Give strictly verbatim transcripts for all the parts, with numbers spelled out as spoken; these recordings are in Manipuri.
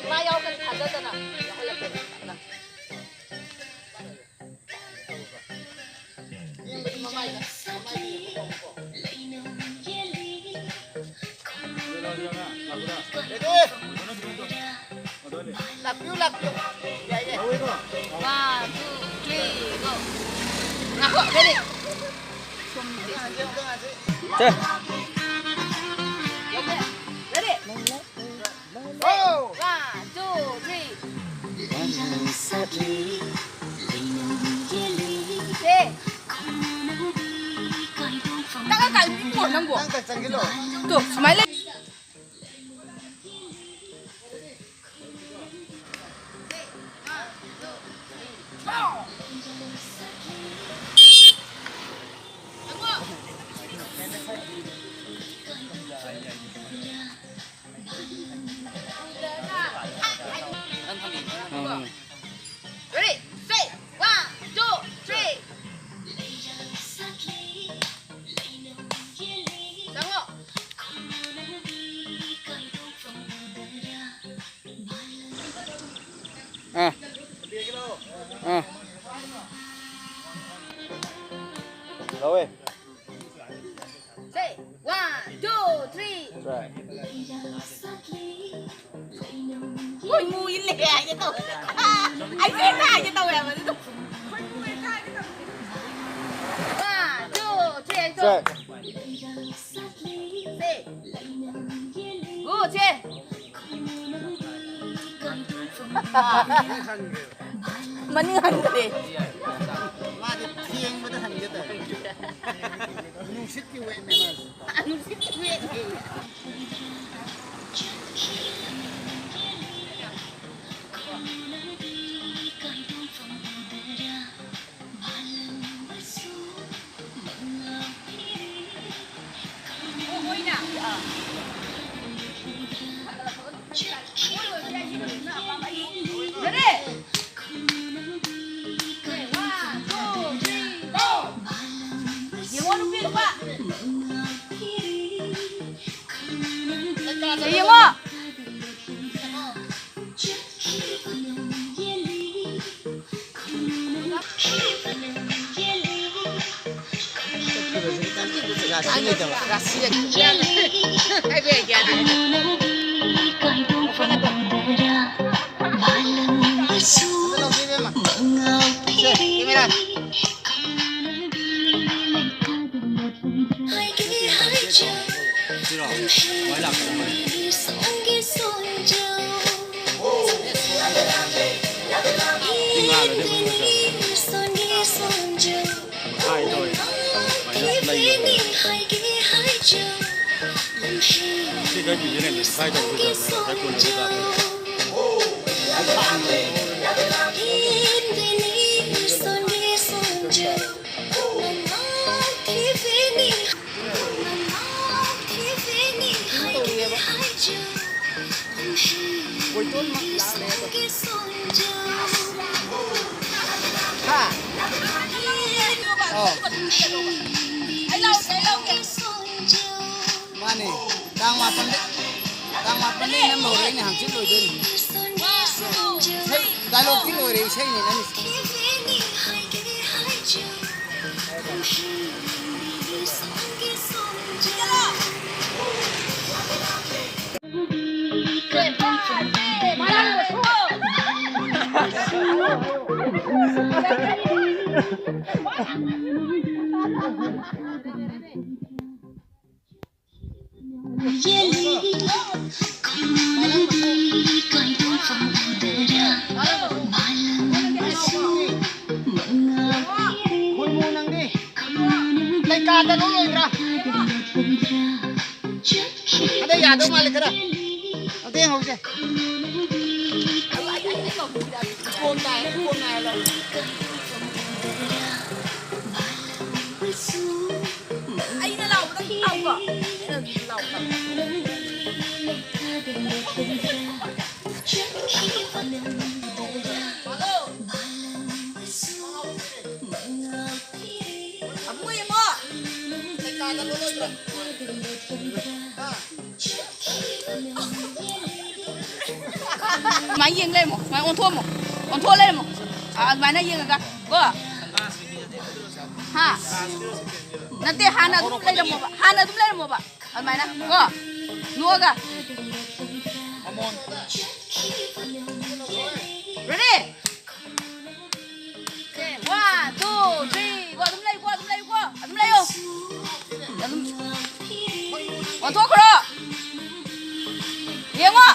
ꯃꯥ ꯌꯥꯎꯗꯅ ꯊꯥꯖꯗꯅ ꯌꯥꯎꯍꯜꯂꯛꯀꯦ꯫ ꯂꯥꯛꯄꯤꯌꯨ, ꯂꯥꯛꯄꯤꯌꯨ꯫ ꯌꯥꯏ, ꯌꯥꯏ꯫ One, two, three, go. ꯉꯥꯏꯈꯣ, ready? ꯁꯦ꯫ Ready? Go! One, two, three. ꯁꯦ꯫ ꯅꯪ ꯀꯥꯏ ꯄꯨꯔꯣ ꯅꯪꯕꯣ? ꯅꯪ ꯀꯥꯏ ꯆꯪꯒꯦ ꯂꯣ? ꯇꯨ, ꯁꯨꯃꯥꯏꯅ ꯂꯩ꯫ Ready? Say, one, two, three. ꯆꯪꯉꯣ꯫ ꯑꯥ꯫ ꯑꯥ꯫ ꯂꯧꯋꯦ꯫ Say, one, two, three. Try. ꯈꯣꯏꯃꯨ ꯏꯜꯂꯦ ꯍꯥꯏꯒꯦ ꯇꯧꯋꯦ꯫ ꯑꯩꯁꯦ ꯍꯦꯛꯇ ꯍꯥꯏꯒꯦ ꯇꯧꯋꯦ ꯍꯥꯏꯕ ꯑꯗꯨꯗꯣ꯫ One, two, three, ꯍꯥꯏꯒꯦ ꯇꯧꯋꯦ꯫ Try. Say. ꯒꯣ, ꯆꯦ꯫ ꯃꯅꯤꯡ ꯍꯟꯈ꯭ꯔꯦ꯫ ꯃꯥꯗꯤ ꯊꯦꯡꯕꯗ ꯍꯟꯒꯦ ꯇꯧꯋꯦ꯫ ꯅꯨꯡꯁꯤꯠꯀꯤ ꯋꯦꯠꯅꯦ ꯃꯥꯁꯦ꯫ ꯅꯨꯡꯁꯤꯠꯀꯤ ꯋꯦꯠꯅꯦ꯫ ꯌꯦꯡꯉꯣ꯫ ꯍꯥ? ꯑꯧ꯫ ꯃꯥꯅꯦ꯫ ꯇꯥꯡ ꯃꯥꯄꯟꯗ, ꯇꯥꯡ ꯃꯥꯄꯟꯗꯩ ꯅꯝ ꯍꯧꯔꯦ, ꯑꯩꯅ ꯍꯪꯆꯤꯠ ꯂꯣꯏꯗꯣꯏꯅꯤ꯫ ꯏꯁꯩ, dialogue ꯇꯤ ꯂꯣꯏꯔꯦ, ꯏꯁꯩꯅꯤ ꯅꯝꯃꯤꯁꯦ꯫ ꯈꯨꯜꯃꯨ ꯅꯪꯗꯤ꯫ ꯂꯩꯀꯥꯗ ꯂꯣꯏ ꯂꯣꯏꯗ꯭ꯔꯥ? ꯑꯗꯩ ꯌꯥꯗꯧ ꯃꯥꯜꯂꯦ ꯈꯔ꯫ ꯑꯝꯇ ꯌꯦꯡꯍꯧꯁꯦ꯫ ꯏꯀꯣꯝ ꯇꯥꯏ, ꯏꯀꯣꯝ ꯇꯥꯏ ꯍꯥꯏꯔꯣ꯫ ꯑꯩꯅ ꯂꯥꯎꯕꯗ ꯂꯥꯎꯀꯣ꯫ ꯑꯩꯅ ꯂꯥꯎꯕꯗ꯫ ꯍꯜꯂꯣ꯫ ꯑꯃꯨꯛ ꯌꯦꯡꯉꯣ꯫ ꯁꯨꯃꯥꯏꯅ ꯌꯦꯡ ꯂꯩꯔꯝꯃꯣ, ꯁꯨꯃꯥꯏꯅ ꯑꯣꯟꯊꯣꯛꯑꯝꯃꯣ, ꯑꯣꯟꯊꯣꯛꯑ ꯂꯩꯔꯝꯃꯣ꯫ ꯑꯥ, ꯑꯗꯨꯃꯥꯏꯅ ꯌꯦꯡꯉꯒ ꯀꯣ꯫ ꯍꯥ? ꯅꯠꯇꯦ, ꯍꯥꯟꯅ ꯑꯗꯨꯝ ꯂꯩꯔꯝꯃꯣꯕ, ꯍꯥꯟꯅ ꯑꯗꯨꯝ ꯂꯩꯔꯝꯃꯣꯕ꯫ ꯑꯗꯨꯃꯥꯏꯅ ꯀꯣ, ꯅꯣꯛꯑꯒ꯫ Ready? One, two, three, go. ꯑꯗꯨꯝ ꯂꯩꯌꯨꯀꯣ, ꯑꯗꯨꯝ ꯂꯩꯌꯨꯀꯣ, ꯑꯗꯨꯝ ꯂꯩꯌꯨ꯫ ꯑꯗꯨꯝ ꯑꯣꯟꯊꯣꯛꯈ꯭ꯔꯣ꯫ ꯌꯦꯡꯉꯣ꯫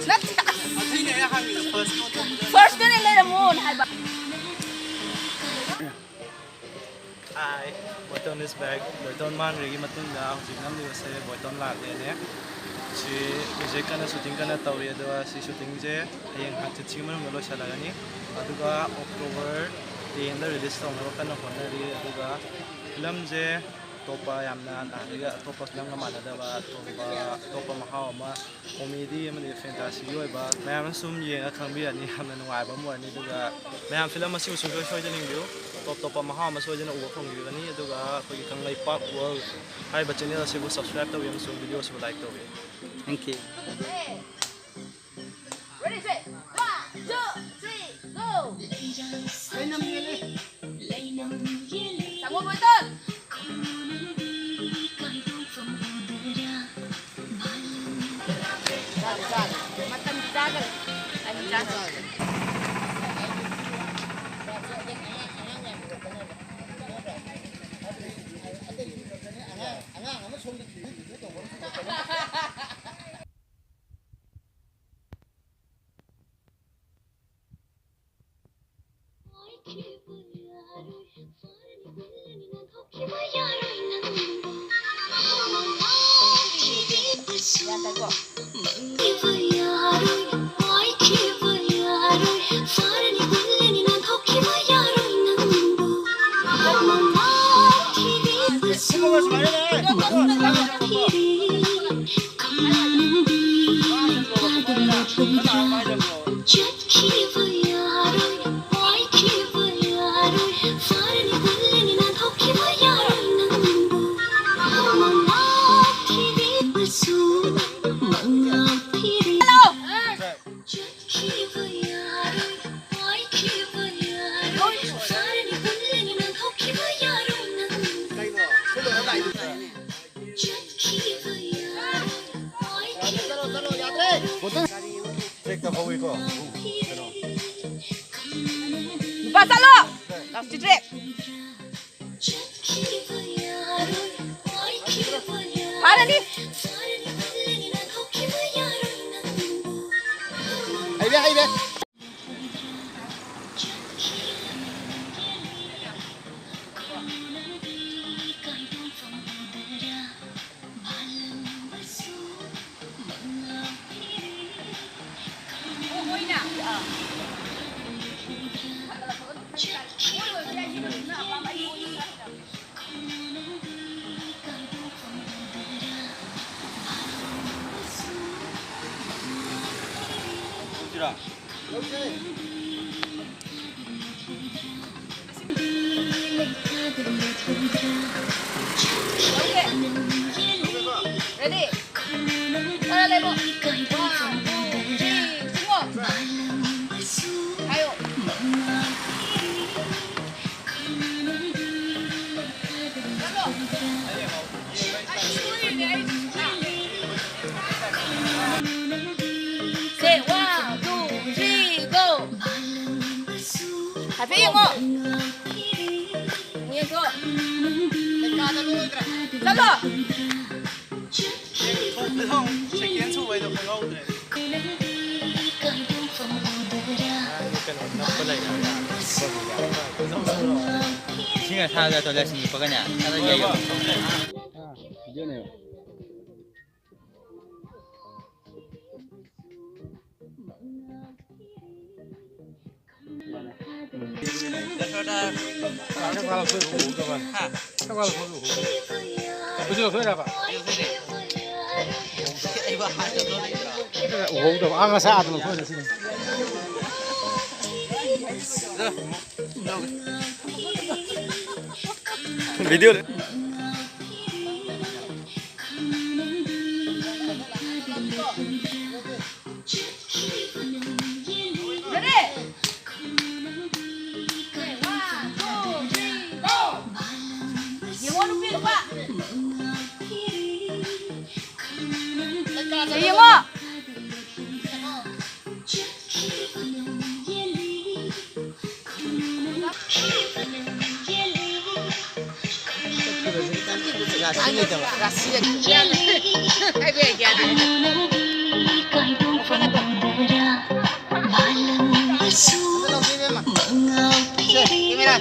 ꯅꯠꯇꯦ꯫ First ꯇꯅꯦ ꯂꯩꯔꯝꯃꯣꯅ ꯍꯥꯏꯕ꯫ Hi, ꯕꯣꯏꯇꯣꯟ is back. ꯕꯣꯏꯇꯣꯟ ꯃꯥꯡꯈ꯭ꯔꯤꯒꯤ ꯃꯇꯨꯡꯗ ꯍꯧꯖꯤꯛ ꯅꯝꯂꯤꯕꯁꯦ ꯕꯣꯏꯇꯣꯟ ꯂꯥꯛꯂꯦꯅꯦ꯫ ꯁꯤ ꯍꯧꯖꯤꯛ ꯀꯟꯅ shooting ꯀꯟꯅ ꯇꯧꯔꯤ, ꯑꯗꯨꯒ ꯁꯤ shootingꯁꯦ ꯍꯌꯦꯡ ꯍꯪꯆꯤꯠꯁꯤꯒꯤ ꯃꯅꯨꯡꯗ ꯂꯣꯏꯁꯤꯜꯂꯒꯅꯤ꯫ ꯑꯗꯨꯒ October tenꯗ release ꯇꯧꯅꯕ ꯀꯟꯅ ꯍꯣꯠꯅꯔꯤ꯫ ꯑꯗꯨꯒ ꯐꯤꯂꯝꯁꯦ ꯑꯇꯣꯞꯄ ꯌꯥꯝꯅ ꯅꯍꯥꯟꯒꯩꯒ ꯑꯇꯣꯞꯄ ꯐꯤꯂꯝꯒ ꯃꯥꯟꯅꯗꯕ ꯑꯇꯣꯞꯄ, ꯑꯇꯣꯞꯄ ꯃꯍꯥꯎ ꯑꯃ, comedy ꯑꯃꯗꯤ fantasyꯒꯤ ꯑꯣꯏꯕ ꯃꯌꯥꯝ ꯑꯃ ꯁꯨꯝ ꯌꯦꯡꯉ ꯈꯪꯕꯤꯔꯅꯤ꯫ ꯌꯥꯝꯅ ꯅꯨꯡꯉꯥꯏꯕ ꯑꯃ ꯑꯣꯏꯔꯅꯤ꯫ ꯑꯗꯨꯒ ꯃꯌꯥꯝ ꯐꯤꯂꯝ ꯑꯁꯤꯕꯨ ꯁꯨꯡꯁꯣꯏ ꯁꯣꯏꯗꯅ ꯌꯦꯡꯕꯤꯌꯨ꯫ ꯑꯇꯣꯞ ꯑꯇꯣꯞꯄ ꯃꯍꯥꯎ ꯑꯃ ꯁꯣꯏꯗꯅ ꯎꯕ ꯐꯪꯕꯤꯒꯅꯤ꯫ ꯑꯗꯨꯒ ꯑꯩꯈꯣꯏꯒꯤ ꯀꯪꯂꯩꯄꯥꯛ World ꯍꯥꯏꯔꯤꯕ channel ꯑꯁꯤꯕꯨ subscribe ꯇꯧꯕꯤꯌꯨ ꯑꯃꯁꯨꯡ video ꯑꯁꯤꯕꯨ like ꯇꯧꯕꯤꯌꯨ꯫ Thank you. Ready, set, one, two, three, go! ꯇꯥꯃꯣ ꯕꯣꯏꯇꯣꯟ! ꯆꯥꯔꯦ, ꯆꯥꯔꯦ꯫ ꯃꯇꯝꯗꯤ ꯆꯥꯈ꯭ꯔꯦ꯫ ꯑꯩ ꯆꯥꯈ꯭ꯔꯦ꯫ ꯑꯉꯥꯡ ꯑꯃ ꯁꯣꯝꯗ ꯊꯤꯟꯗꯣꯛ ꯊꯤꯟꯗꯣꯛ ꯇꯧꯕ ꯑꯃ ꯊꯣꯛꯄꯅꯦ꯫ ꯆꯠꯈꯤꯕ ꯌꯥꯔꯣꯏ, ꯄꯥꯏꯈꯤꯕ ꯌꯥꯔꯣꯏ, ꯅꯨꯄꯥ ꯆꯠꯂꯣ! ꯂꯥꯎꯁꯤꯗ꯭ꯔꯦ! ꯐꯥꯔꯅꯤ! ꯍꯩꯔꯦ, ꯍꯩꯔꯦ! Ready? ꯈꯔ ꯂꯩꯔꯣ꯫ One, two, three, ꯆꯤꯡꯉꯣ꯫ ꯍꯥꯏꯌꯣ꯫ ꯆꯠꯂꯣ꯫ Say one, two, three, go. ꯍꯥꯏꯐꯦꯠ ꯌꯦꯡꯉꯣ꯫ ꯌꯦꯡꯊꯣꯛ꯫ ꯆꯠꯂꯣ꯫ ꯁꯦꯀꯦꯟ ꯁꯨꯕꯩꯗꯣ ꯈꯪꯍꯧꯗ꯭ꯔꯦ꯫ ꯀꯩꯅꯣ ꯅꯞꯄ ꯂꯩꯔꯦ꯫ ꯏꯁꯤꯡ ꯑꯁꯥꯕꯗ ꯇꯣꯏꯂꯦꯠ ꯁꯤꯡ ꯂꯨꯞꯄꯒꯅꯦ ꯈꯔ ꯌꯩꯌꯣ꯫ ꯎꯍꯧꯗꯕ꯫ ꯑꯥ, ꯉꯁꯥꯏ ꯑꯥꯗ ꯂꯧꯊꯣꯛꯑꯦ ꯁꯤꯅꯤ꯫ Video. Ready? One, two, three, go! ꯌꯦꯡꯉꯣ, ꯅꯨꯄꯤ, ꯅꯨꯄꯥ꯫ ꯌꯦꯡꯉꯣ꯫ ꯔꯥꯁꯤ ꯍꯥꯏꯕ ꯌꯥꯏ, ꯒ꯭ꯌꯥꯟ ꯇꯥꯗꯦ꯫ ꯁꯦ, ꯀꯦꯃꯦꯔꯥ꯫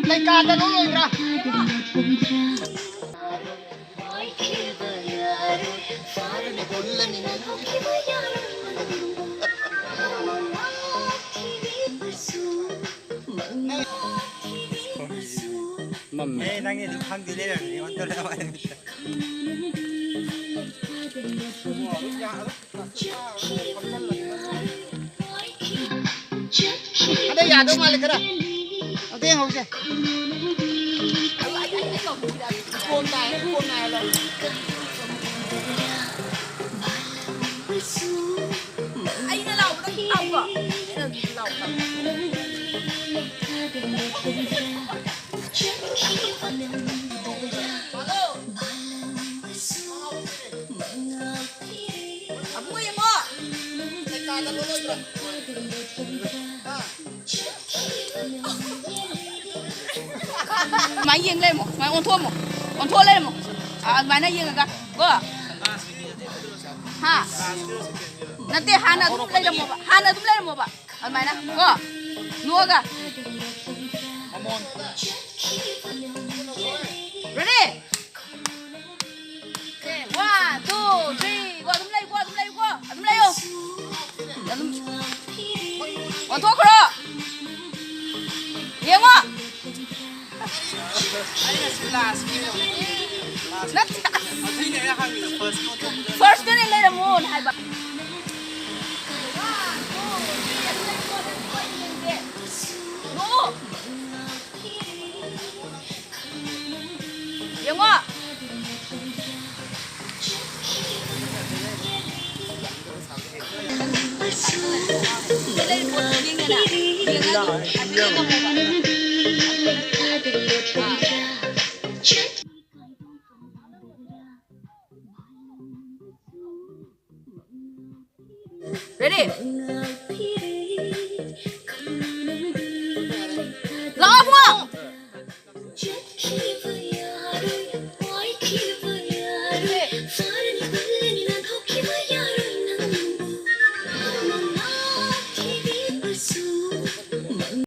ꯂꯩꯀꯥꯗ ꯂꯣꯏ ꯂꯣꯏꯗ꯭ꯔꯥ? ꯃꯝꯃꯦ꯫ ꯑꯦ, ꯅꯪꯒꯤ ꯑꯗꯨꯝ ꯈꯪꯗꯦ ꯂꯩꯔꯝꯃꯤꯅꯦ, ꯑꯣꯟꯊꯣꯔꯛꯑꯣ ꯍꯥꯏꯕꯗ꯫ ꯑꯗ ꯌꯥꯗꯧ ꯃꯥꯜꯂꯦ ꯈꯔ꯫ ꯑꯝꯇ ꯌꯦꯡꯍꯧꯁꯦ꯫ ꯏꯀꯣꯟ ꯇꯥꯏ, ꯏꯀꯣꯟ ꯇꯥꯏ ꯍꯥꯏꯔꯣ꯫ ꯑꯩꯅ ꯂꯥꯎꯕꯗ ꯂꯥꯎꯀꯣ꯫ ꯑꯩꯅ ꯂꯥꯎꯕꯗ꯫ ꯍꯜꯂꯣ꯫ ꯑꯕꯨꯡꯉꯣ ꯌꯦꯡꯉꯣ꯫ ꯂꯩꯀꯥꯗ ꯂꯣꯏ ꯂꯣꯏꯗ꯭ꯔꯣ? ꯍꯥ? ꯁꯨꯃꯥꯏꯅ ꯌꯦꯡ ꯂꯩꯔꯝꯃꯣ, ꯁꯨꯃꯥꯏꯅ ꯑꯣꯟꯊꯣꯛꯑꯝꯃꯣ, ꯑꯣꯟꯊꯣꯛꯑ ꯂꯩꯔꯝꯃꯣ꯫ ꯑꯥ, ꯑꯗꯨꯃꯥꯏꯅ ꯌꯦꯡꯉꯒ ꯀꯣ꯫ ꯍꯥ? ꯅꯠꯇꯦ, ꯍꯥꯟꯅ ꯑꯗꯨꯝ ꯂꯩꯔꯝꯃꯣꯕ, ꯍꯥꯟꯅ ꯑꯗꯨꯝ ꯂꯩꯔꯝꯃꯣꯕ꯫ ꯑꯗꯨꯃꯥꯏꯅ ꯀꯣ, ꯅꯣꯛꯑꯒ꯫ Ready? One, two, three, go. ꯑꯗꯨꯝ ꯂꯩꯌꯨꯀꯣ, ꯑꯗꯨꯝ ꯂꯩꯌꯨꯀꯣ, ꯑꯗꯨꯝ ꯂꯩꯌꯨ꯫ ꯑꯗꯨꯝ ꯑꯣꯟꯊꯣꯛꯈ꯭ꯔꯣ꯫ ꯌꯦꯡꯉꯣ꯫ ꯑꯩꯅ ꯁꯤ ꯂꯥꯁꯀꯤ ꯅꯠꯇꯦ꯫ ꯑꯗꯨꯏꯅꯦ ꯑꯩꯅ ꯍꯪꯉꯤꯗꯣ ꯐꯥꯔꯁ ꯀꯣꯟ ꯊꯣꯛꯄꯗ ꯐꯥꯔꯁꯇꯨꯅꯦ ꯂꯩꯔꯝꯃꯣꯅ ꯍꯥꯏꯕ꯫ ꯅꯣ꯫ ꯌꯦꯡꯉꯣ꯫ Ready?